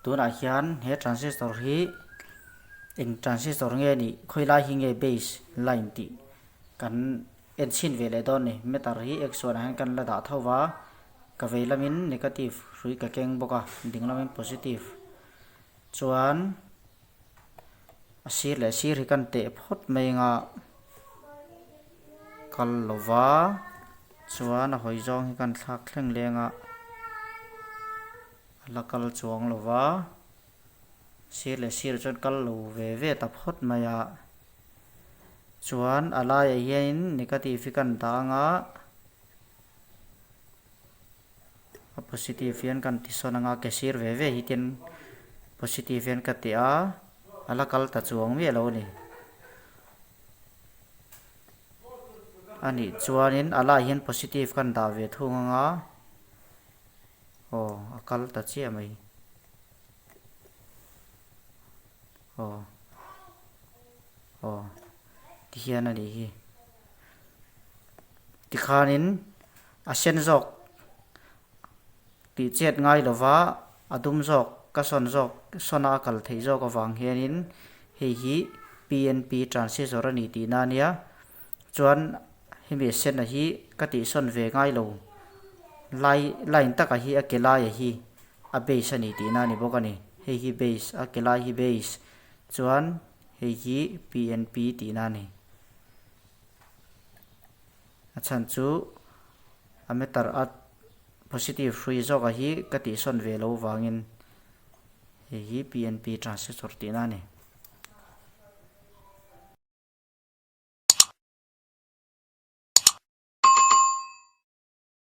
Tunah hian he transistor hi eng transistor nge nih khawi lai hi nge base line tih kan en chhin ve leh dawn a ni. Meter hi x one ah hian kan la dah tho va, ka vei lamin negative hrui ka keng bawk a, ding lamin positive chuan a sir leh sir hi kan teh phawt mai anga kal lo va chuan a hawi zawng hi kan thlak thleng leng a a la kal chuang lo va sir leh sir chuan kal lo ve ve ta phawt mai a chuan a laiah hianin negative hi kan dah anga. A positive hian kan ti sawn anga ke sir ve ve hi tin positive hian ka ti a a la kal ta chuang miah lo a ni. A nih chuanin a laiah hian positive kan dah ve thung anga aw a kal ta chiah mai aw aw tihian a nih hi tikhanin. A sen zawk tih chet ngai lova a dum zawk ka sawn zawk sawn a a kal theih zawk avang hianin hei hi PNP transistor a ni tihna a nia. Chuan hemi a sen a hi ka tih sawn ve ngai lo lai line taka hi a ke laia hi a base a ni tihna a ni bawk a ni. Hei hi base a ke lai hi base chuan hei hi PNP tihna a ni. A chhan chu a meter a positive hrui zawk ah hi ka tihsawn ve lo vangin hei hi PNP transistor tihna a ni.